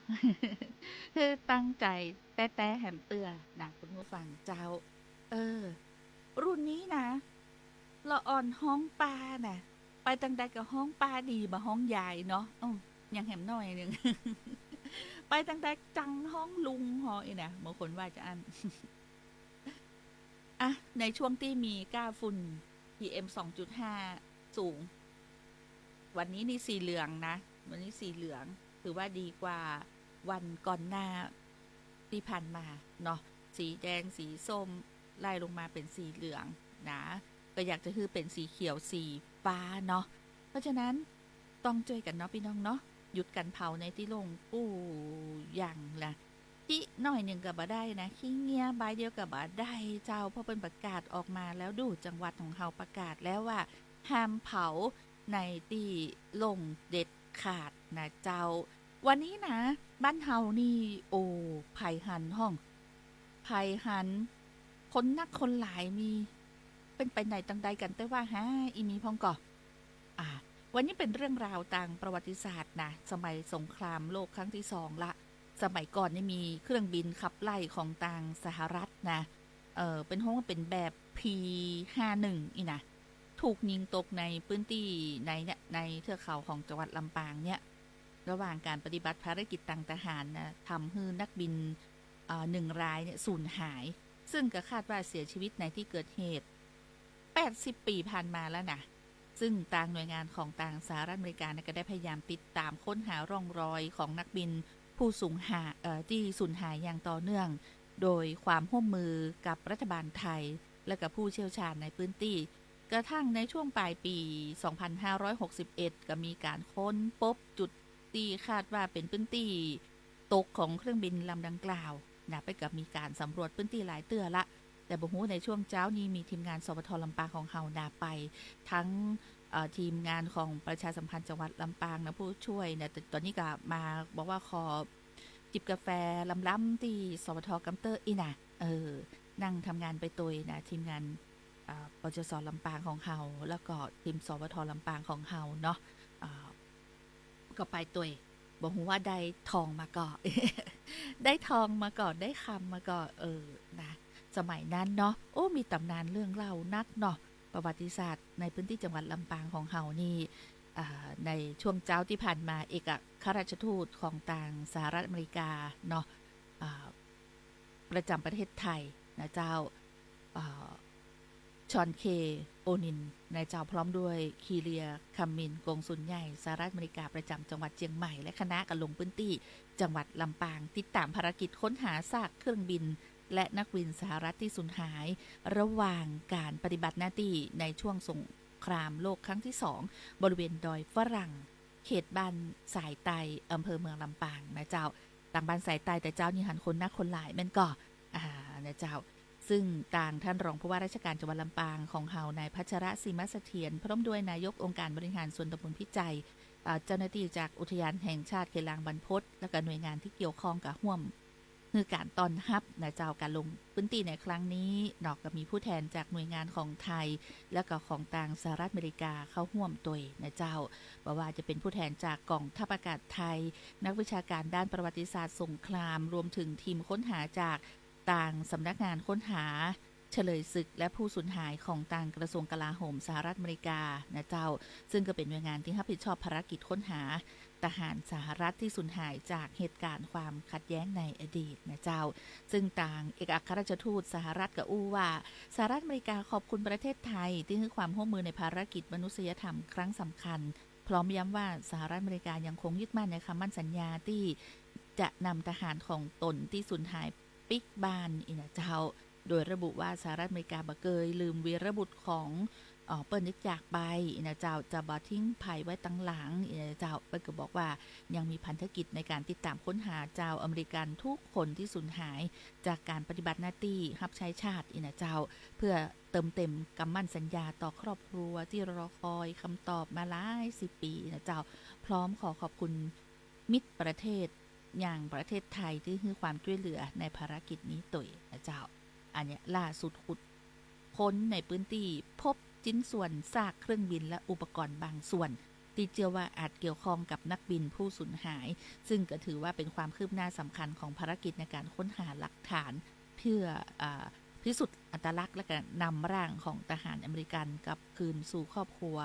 คือตั้งใจ๋แต๊ๆ แหมเตื้อนะ คุณผู้ฟังเจ้า เออ รุ่นนี้นะ ละอ่อนฮ้องปานะ ไปตังใดก็ฮ้องปาดี บ่ฮ้องยายเนาะ อืม ยังแหมหน้อยนึ่ง ไปตังใดจังฮ้องลุงฮออีกนะ บางคนว่าจะอั้น อ่ะ ในช่วงตี้มีก้าฝุ่น พีเอ็ม สองจุดห้า สูง วันนี้นี่สีเหลืองนะ วันนี้สีเหลือง ถือว่าดีกว่าวันก่อนหน้าตี้ผ่านมาเนาะ สีแดง สีส้ม ไล่ลงมาเป๋นสีเหลืองนะ ก็อยากจะหื้อเป๋นสีเขียว สีฟ้าเนาะ เพราะฉะนั้นต้องจ้วยกั๋นเนาะปี้น้องเนาะ หยุดกั๋นเผาในตี้โล่ง กู้อย่างละ ขี้หน้อยนึ่งก็บ่ได้นะ ขี้เงี้ยใบเดียวก็บ่ได้เจ้า เพราะเปิ้นประกาศออกมาแล้ว ดู๋ จังหวัดของเฮาประกาศแล้วว่าห้ามเผาในตี้โล่งเด็ดขาดนะเจ้า วันนี้นะ บ้านเฮานี่ โอ้ ใผหันห้อง ใผหัน คนนักคนหลายมี เปิ้นไปไหนตางใดกั๋นแต๊ว่าฮะ อีมีพ่องก่อ อ่า วันนี้เป๋นเรื่องราวตางประวัติศาสตร์นะ สมัยสงครามโลกครั้งตี้สองละ สมัยก่อนนี่มีเครื่องบินขับไล่ของตางสหรัฐนะ เอ่อ เปิ้นฮ้องว่าเป๋นแบบ พี ห้าหนึ่ง อี้นะ ถูกยิงตกในปื้นตี้ในเนี่ย ในเทือกเขาของจังหวัดลำปางเนี่ย ระหว่างก๋านปฏิบัติภารกิจตางทหารนะ ทำหื้อนักบิน เอ่อ หนึ่งรายเนี่ยสูญหาย ซึ่งก็คาดว่าเสียชีวิตในตี้เกิดเหตุ แปดสิบปี๋ผ่านมาแล้วนะ ซึ่งตางหน่วยงานของตางสหรัฐอเมริกาเนี่ยก็ได้พยายามติดต๋ามค้นหาร่องรอยของนักบินผู้สูญหาย เอ่อ ตี้สูญหายอย่างต่อเนื่อง โดยความฮ่วมมือกับรัฐบาลไทย และกับผู้เชี่ยวชาญในปื้นตี้ กระทั่งในช่วงป๋ายปี๋ สองพันห้าร้อยหกสิบเอ็ด ก็มีก๋านค้นปบจุดตี้คาดว่าเป๋นปื้นตี้ ตกของเครื่องบินลำดังกล่าวนะ ไปกับมีก๋านสำรวจปื้นตี้หลายเตื้อละ แต่บ่ฮู้ในช่วงเจ๊านี้มีทีมงาน สวท ลำปางของเฮานะ ไปทั้ง เอ่อ ทีมงานของประชาสัมพันธ์จังหวัดลำปางนะ ผู้ช่วยนะ แต่ต๋อนนี้ก็มาบอกว่าขอจิบกาแฟล้ำๆ ตี้ สวท กำเตื้ออี้นะ เออ นั่งทำงานไปตวยนะ ทีมงาน เอ่อ ปจส ลำปางของเฮา แล้วก็ทีม สวท ลำปางของเฮาเนาะ เอ่อ ก็ไปตวย บ่ฮู้ว่าได้ทองมาก่อ ได้ทองมาก่อ ได้คำมาก่อ เออ นะ สมัยนั้นเนาะ โอ้ มีต๋ำนานเรื่องเล่านักเนาะ ประวัติศาสตร์ในปื้นตี้จังหวัดลำปางของเฮานี่ อ่า ในช่วงเจ๊าตี้ผ่านมา เอกอัครราชทูตของตางสหรัฐอเมริกาเนาะ อ่า ประจ๋ำประเทศไทยนะเจ้า เอ่อ ชอน เค โอนิน นะเจ้า พร้อมด้วย คีเลีย คัมมิน กงสุลใหญ่สหรัฐอเมริกาประจ๋ำจังหวัดเจียงใหม่ และคณะก็ลงปื้นตี้จังหวัดลำปาง ติดต๋ามภารกิจค้นหาซากเครื่องบิน และนักบินสหรัฐตี้สูญหาย ระหว่างก๋านปฏิบัติหน้าตี้ในช่วงสงครามโลกครั้งตี้สอง บริเวณดอยฝรั่ง เขตบ้านสายใต้ อำเภอเมืองลำปางนะเจ้า ตางบ้านสายใต้แต่เจ๊านี่หันคนนักคนหลายแม่นก่อ อ่า นะเจ้า ซึ่งตางท่านรองผู้ว่าราชการจังหวัดลำปางของเฮา นายพัชรศรีมะเสถียร พร้อมด้วยนายกองค์การบริหารส่วนตำบลพิจัย อ่า เจ้าหน้าตี้จากอุทยานแห่งชาติเขตลางบรรพต แล้วก็หน่วยงานตี้เกี่ยวข้องก็ฮ่วม หื้อก๋านต้อนฮับนะเจ้า ก๋านลงปื้นตี้ในครั้งนี้เนาะ ก็มีผู้แทนจากหน่วยงานของไทย แล้วก็ของตางสหรัฐอเมริกาเข้าฮ่วมตวยนะเจ้า บ่ว่าจะเป๋นผู้แทนจากกองทัพอากาศไทย นักวิชาการด้านประวัติศาสตร์สงคราม รวมถึงทีมค้นหาจากตางสำนักงานค้นหาเฉลยศึก และผู้สูญหายของตางกระทรวงกลาโหมสหรัฐอเมริกานะเจ้า ซึ่งก็เป๋นหน่วยงานตี้ฮับผิดชอบภารกิจค้นหา ทหารสหรัฐตี้สูญหายจากเหตุก๋ารณ์ความขัดแย้งในอดีตนะเจ้า ซึ่งตางเอกอัครราชทูตสหรัฐก็อู้ว่า สหรัฐอเมริกาขอบคุณประเทศไทยตี้หื้อความฮ่วมมือในภารกิจมนุษยธรรมครั้งสำคัญ พร้อมย้ำว่าสหรัฐอเมริกายังคงยึดมั่นในกำมั่นสัญญาตี้จะนำทหารของตนตี้สูญหายปิ๊กบ้านอี้นะเจ้า โดยระบุว่าสหรัฐอเมริกาบ่เกยลืมวีรบุรุษของ เอ่อ เปิ้นตี้จากไปอี้นะเจ้า จะบ่ทิ้งใผไว้ตังหลังอี้นะเจ้า เปิ้นก็บอกว่ายังมีภารกิจในก๋านติดต๋ามค้นหาจาวอเมริกันทุกคนตี้สูญหายจากก๋านปฏิบัติหน้าตี้ฮับใจ๊ชาติอี้นะเจ้า เพื่อเติมเต็มกำมั่นสัญญาต่อครอบครัวตี้รอคอยกำตอบมาหลายสิบปีอี้นะเจ้า พร้อมขอขอบคุณ มิตรประเทศอย่างประเทศไทยตี้หื้อความจ้วยเหลือในภารกิจนี้ตวยนะเจ้า อันเนี้ยล่าสุดขุดค้นในปื้นตี้พบชิ้นส่วนซากเครื่องบินและอุปกรณ์บางส่วนตี้เจื้อว่าอาจเกี่ยวข้องกับนักบินผู้สูญหาย ซึ่งก็ถือว่าเป๋นความคืบหน้าสำคัญของภารกิจในก๋านค้นหาหลักฐาน เพื่อ อ่า พิสูจน์อัตลักษณ์และก็นำร่างของทหารอเมริกันกลับคืนสู่ครอบครัว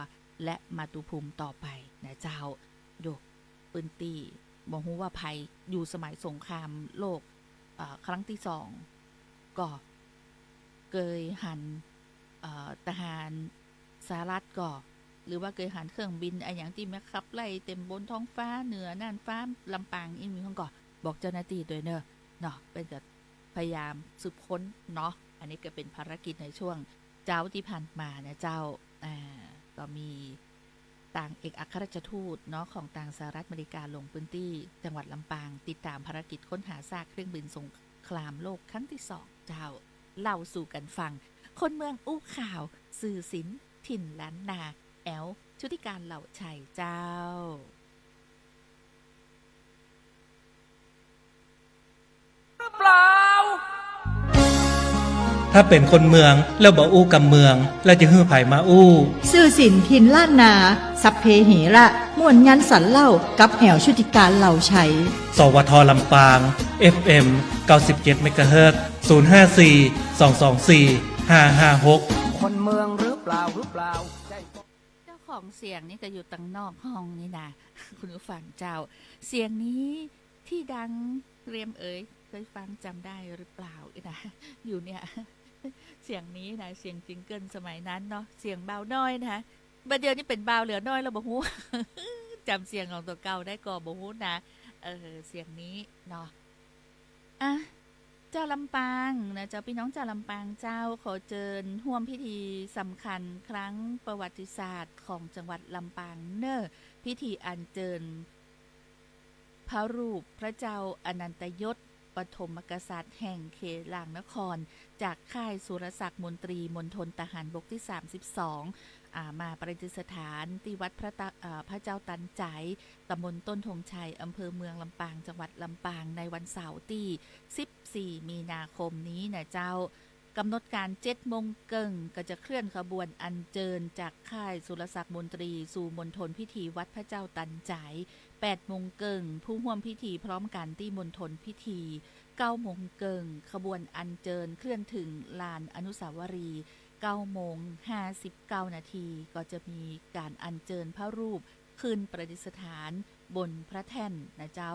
และมาตุภูมิต่อไปนะเจ้า ดู ปื้นตี้ บ่ฮู้ว่าใผอยู่สมัยสงครามโลก เอ่อ ครั้งตี้สอง ก็เกยหัน เอ่อ ทหารสหรัฐก็ หรือว่าเกยหันเครื่องบินอะหยังตี้มาขับไล่เต็มบนท้องฟ้าเหนือน่านฟ้าลำปางอี้มีพ่องก่อ บอกเจ้าหน้าตี้ตวยเน่อ เนาะ เปิ้นก็พยายามสืบค้นเนาะ อันนี้ก็เป๋นภารกิจในช่วงเจ๊าตี้ผ่านมานะเจ้า อ่า ก็มี ตางเอกอัครราชทูตเนาะ ของตางสหรัฐอเมริกาลงพื้นตี้จังหวัดลำปาง ติดต๋ามภารกิจค้นหาซากเครื่องบินสงครามโลกครั้งตี้สอง เจ้า เล่าสู่กั๋นฟัง คนเมืองอู้ข่าว สื่อศิลป์ถิ่นล้านนา แอ๋ว ชุติการ เหล่าไชย เจ้า ถ้าเป๋นคนเมืองแล้วบ่อู้กำเมือง แล้วจะหื้อใผมาอู้ สื่อศิลป์ถิ่นล้านนา สัพเพเหระ ม่วนยันสันเล่า กับแอ๋ว ชุติการ เหล่าไชย สวท ลำปาง เอฟเอ็ม เก้าสิบเจ็ด เมกะเฮิรตซ์ ศูนย์ห้าสี่ สองสองสี่ ห้าห้าหก คนเมืองหรือเปล่า หรือเปล่า ใช่ เจ้าของเสียงนี่ก็อยู่ตังนอกห้องนี่นา คุณผู้ฟังเจ้า เสียงนี้ตี้ดัง เรียมเอ๋ย เกยฟังจ๋ำได้หรือเปล่านะ อยู่เนี่ย เสียงนี้นะ เสียงจิงเกิลสมัยนั้นเนาะ เสียงบ่าวน้อยนะ บ่าเดี่ยวนี้เป๋นบ่าวเหลือน้อยแล้วบ่ฮู้ จ๋ำเสียงของตั๋วเก่าได้ก่อบ่ฮู้นะ เออ เสียงนี้เนาะ อ่ะ จาวลำปางนะเจ้า ปี้น้องจาวลำปางเจ้า ขอเจิญฮ่วมพิธีสำคัญครั้งประวัติศาสตร์ของจังหวัดลำปางเน่อ พิธีอัญเจิญพระรูปพระเจ้าอนันตยศ ปฐมกษัตริย์แห่งเขลางนคร จากค่ายสุรศักดิ์มนตรี มณฑลทหารบกตี้สามสิบสอง อ่า มาประดิษฐานตี้วัดพระตะ อ่า พระเจ้าตันใจ๋ ตำบลต้นธงชัย อำเภอเมืองลำปาง จังหวัดลำปาง ในวันเสาร์ตี้สิบสี่ มีนาคมนี้นะเจ้า ก๋ำหนดก๋านเจ็ดโมงเกิ่ง ก็จะเคลื่อนขบวนอัญเจิญจากค่ายสุรศักดิ์มนตรี สู่มณฑลพิธีวัดพระเจ้าตันใจ๋ แปดโมงเกิ่ง ผู้ฮ่วมพิธีพร้อมกั๋นตี้มณฑลพิธี เก้าโมงเกิ่ง ขบวนอัญเจิญเคลื่อนเถิงลานอนุสาวรีย์ เก้าโมงห้าสิบเก้านาที ก็จะมีก๋านอัญเจิญพระรูป ขึ้นประดิษฐานบนพระแท่นนะเจ้า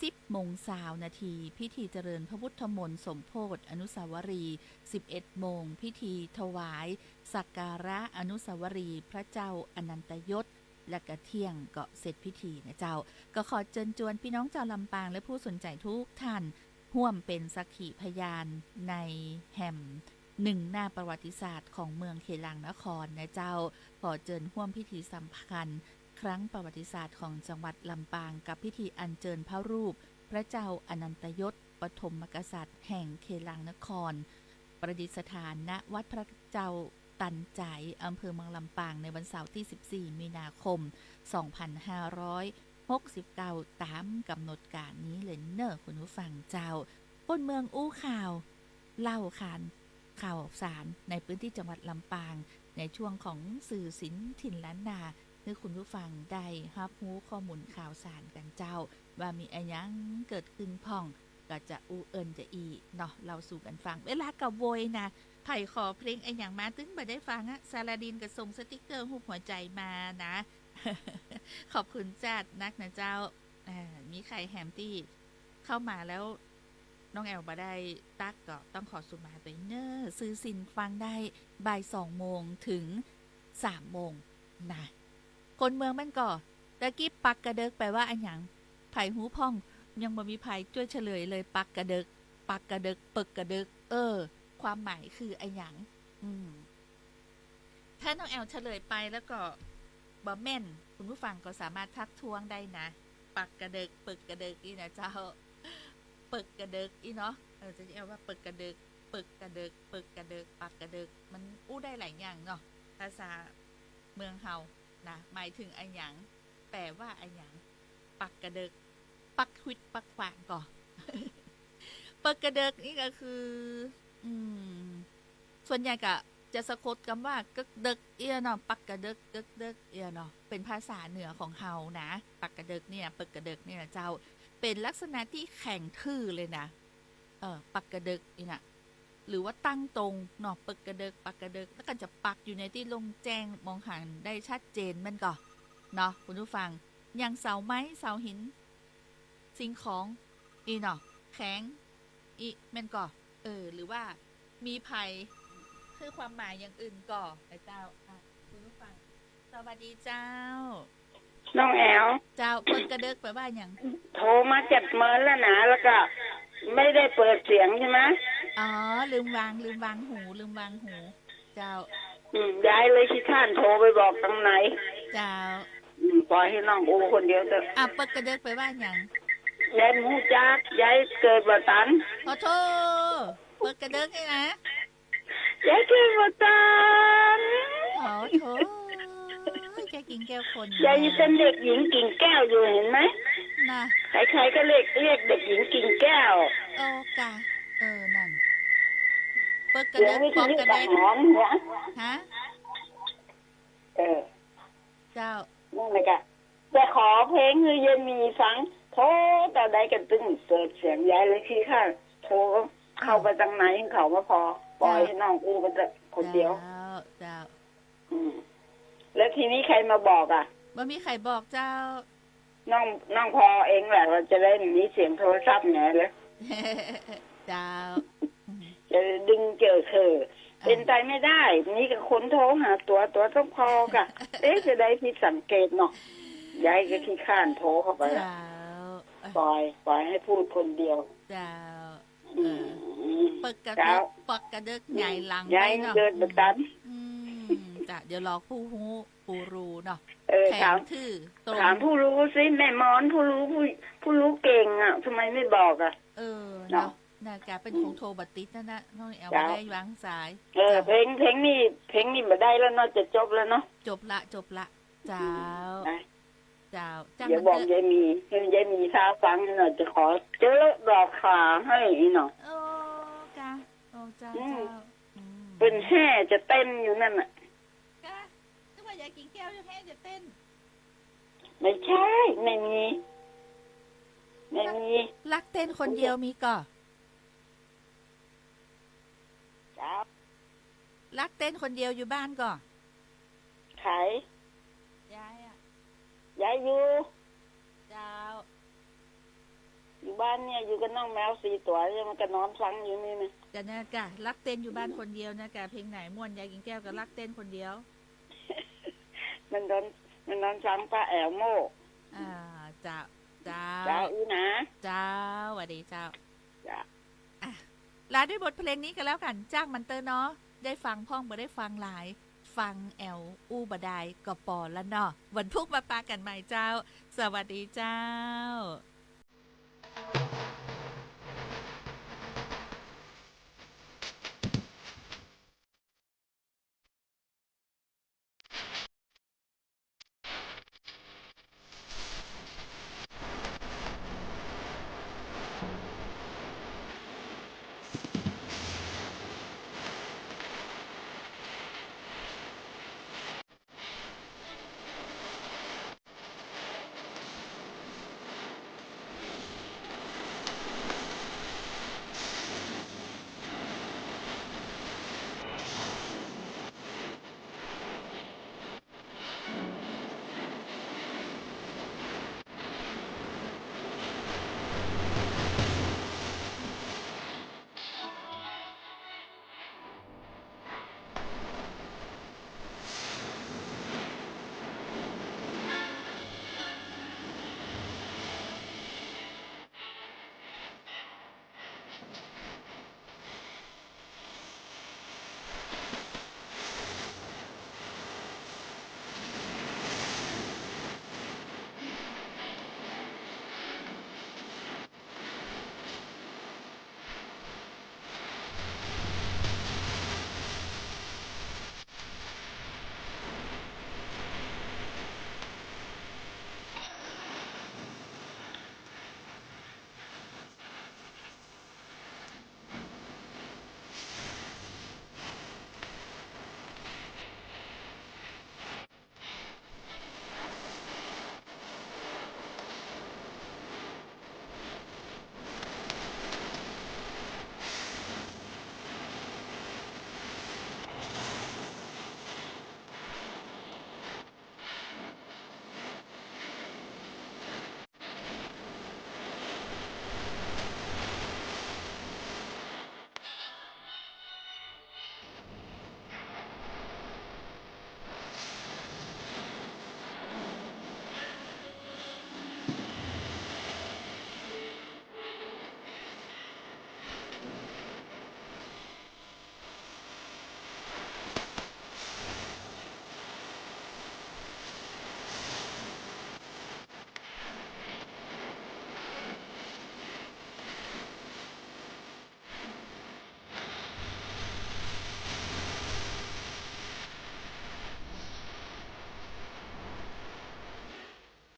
สิบโมงซาวนาที พิธีเจริญพระพุทธมนต์สมโภชอนุสาวรีย์ สิบเอ็ดโมง พิธีถวายสักการะอนุสาวรีย์พระเจ้าอนันตยศ และก็เที่ยงก็เสร็จพิธีนะเจ้า ก็ขอเจิญจวนปี้น้องจาวลำปางและผู้สนใจ๋ทุกท่าน ฮ่วมเป๋นสักขีพยานในแหมหนึ่งหน้าประวัติศาสตร์ของเมืองเขลางนครนะเจ้า ขอเจิญฮ่วมพิธีสำคัญครั้งประวัติศาสตร์ของจังหวัดลำปาง กับพิธีอัญเจิญพระรูปพระเจ้าอนันตยศ ปฐมกษัตริย์แห่งเขลางนคร ประดิษฐาน ณ วัดพระเจ้าตันใจ๋ อำเภอเมืองลำปาง ในวันเสาร์ตี้สิบสี่ มีนาคม สองพันห้าร้อยหกสิบเก้า ต๋ามก๋ำหนดก๋านนี้เลยเน่อคุณผู้ฟังเจ้า คนเมืองอู้ข่าว เล่าขานข่าวสารในพื้นตี้จังหวัดลำปาง ในช่วงของสื่อศิลป์ถิ่นล้านนา หื้อคุณผู้ฟังได้ฮับฮู้ข้อมูลข่าวสารกั๋นเจ้า ว่ามีอะหยังเกิดขึ้นพ่อง ก็จะอู้เอิ้นจาอี้เนาะ เล่าสู่กั๋นฟัง เวลาก็โวยนะ ใผขอเพลงอะหยังมาตึงบ่ได้ฟังอะ สาลาดินก็ส่งสติ๊กเกอร์ฮูปหัวใจ๋มานะ ขอบคุณจ๊าดนักนะเจ้า อ่า มีใผแหมตี้เข้ามาแล้ว น้องแอลบ่ได้ตั๊กก็ต้องขอสุมาตวยเน่อ สื่อศิลป์ฟังได้บ่ายสองโมงเถิงสามโมงนะ คนเมืองแม่นก่อ ตะกี้ปักกะเดิกแปลว่าอะหยัง ใผฮู้พ่อง ยังบ่มีใผจ้วยเฉลยเลย ปักกะเดิก ปักกะเดิก เปิกกะเดิก เออ ความหมายคืออะหยัง อืม ถ้าน้องแอลเฉลยไปแล้วก็บ่แม่น คุณผู้ฟังก็สามารถทักท้วงได้นะ ปักกะเดิก เปิกกะเดิกอี้นะเจ้า เปิกกะเดิกอี้เนาะ เออ จะแอลว่าเปิกกะเดิก เปิกกะเดิก เปิกกะเดิก ปักกะเดิก มันอู้ได้หลายอย่างเนาะ ภาษาเมืองเฮานะ หมายถึงอะหยัง แปลว่าอะหยัง ปักกะเดิก ปักขวิดปักขวางก่อ เปิกกะเดิกนี่ก็คือ อืม ส่วนใหญ่ก็จะสะกดกำว่าเกิกเดิกเอี้ยเนาะ ปักกะเดิก เกิกเดิกเอี้ยเนาะ เป๋นภาษาเหนือของเฮานะ ปักกะเดิกเนี่ย เปิกกะเดิกเนี่ยนะเจ้า เป๋นลักษณะตี้แข็งทื่อเลยนะ เออ ปักกะเดิกนี่นะ หรือว่าตั้งตรงเนาะ เปิกกะเดิก ปักกะเดิก แล้วก็จะปักอยู่ในตี้โล่งแจ้ง มองหันได้ชัดเจนแม่นก่อ เนาะ คุณผู้ฟัง อย่างเสาไม้ เสาหิน สิ่งของ อี้เนาะ แข็ง อี้แม่นก่อ เออ หรือว่ามีใผหื้อความหมายอย่างอื่นก่อ นะเจ้า อ่ะ คุณผู้ฟัง สวัสดีเจ้า น้องแอล เจ้า เปิกกะเดิกแปลว่าหยัง โทรมาเจ็ดเมินแล้วนะ แล้วก็ไม่ได้เปิดเสียงใช่ไหม อ๋อ ลืมวาง ลืมวางหู ลืมวางหู เจ้า อืม ยายเลยขี้คร้านโทรไปบอกตังไหน เจ้า ปล่อยหื้อน้องอู้คนเดียวเต๊อะ อ่ะ เปิ๊กกระเดิกไปว่าหยัง ยายบ่ฮู้จัก ยายเกิดบ่ตัน โอ้โธ่ เปิ๊กกระเดิกนี่นะ ยายเกิดบ่ตัน โอ้โธ่ ยายกิ่งแก้วคน ยายยังเป๋นเด็กหญิงกิ่งแก้วอยู่ หันก่อ น่ะ ใครๆ ก็เรียก เรียกเด็กหญิงกิ่งแก้ว โอ้กะ เออ นั่น เปิ๊กกระเดิก เสียงวิทยุ ปอกกระเดิก ก็หอมหัว ฮะ เออ เจ้า นั่นแหละกะ จะขอเพลงหื้อยายหมีฟัง โทรเต้าใดก็ตึงเปิดเสียง ยายเลยขี้คร้านโทรเข้าไปตังในเขาบ่ปอ ปล่อยหื้อน้องอู้ไปเต๊อะคนเดียว เจ้า เจ้า อืม แล้วทีนี้ใครมาบอกอ่ะ บ่มีใผบอกเจ้า น้อง น้องปอเองแหละ ว่าจะได้มีเสียงโทรศัพท์แหน่เลย เจ้า จะดึงเจิดเข่อ อ่า เป๋นไปไม่ได้ มีแต่คนโทรหาตั๋ว ตั๋วต้องปอกะ เอ๊ะ จะได้ผิดสังเกตเนาะ ยายก็ขี้คร้านโทรเข้าไปละ เจ้า ปล่อย ปล่อยให้พูดคนเดียว เจ้า อืม เออ เปิ๊กกระเดิก เจ้า เปิ๊กกระเดิกหงายหลัง ยาย ไปเนาะ เกิดบ่ตัน อืม จ้ะ เดี๋ยวรอผู้ฮู้ ผู้ฮู้เนาะ เออ แข็ง ถาม ทื่อตรง ถามผู้ฮู้สิ แม่มอนผู้ฮู้ ผู้ ผู้ฮู้เก่งอ่ะ ทำไมไม่บอกอ่ะ เออ เนาะ เนาะ น่าจะเป๋น อืม ของโทรบ่ติดนั่นนะ น้องแอล เจ้า บ่ได้วางสาย เออ เจ้า เพลง เพลงนี้ เพลงนี้บ่ได้แล้วเนาะ จะจบแล้วเนาะ จบละ จบละ เจ้า อืม ไป เจ้า จ้าง เดี๋ยวบอก มันเต๊อะ ยายหมี ให้ยายหมีซาวฟังหน่อย จะขอเจาะดอกขาให้อีกหน่อย โอ้กะ โอ้เจ้า อืม เจ้า อืม เป๋นแฮ่จะเต้นอยู่นั่นน่ะ กะ นึกว่ายายกิ่งแก้วจะแฮ่จะเต้น ไม่ใช่ ไม่มี ไม่มี ลักเต้นคนเดียวมีก่อ เจ้า ลักเต้นคนเดียวอยู่บ้านก่อ ใผ ยายอะ ยายอยู่ เจ้า อยู่บ้านเนี่ย อยู่กับน้องแมวสี่ตั๋วเนี่ย มันก็นอนฟังอยู่นี่นะ กะเนี่ยกะ ลักเต้นอยู่บ้านคนเดียวนะกะ เพลงไหนม่วน ยายกิ่งแก้วก็ลักเต้นคนเดียว มันนอน มันนอนฟังป้าแอ๋วโม้ อ่า เจ้า เจ้า เจ้า อี้นะ เจ้า หวัดดีเจ้า เจ้า อ่ะ ลาด้วยบทเพลงนี้กันแล้วกั๋น จ้างมันเต๊อะเนาะ ได้ฟังพ่องบ่ได้ฟังหลาย ฟังแอวอู้บ่ดายก็ปอละเนาะ วันพุธมาปะกั๋นใหม่เจ้า สวัสดีเจ้า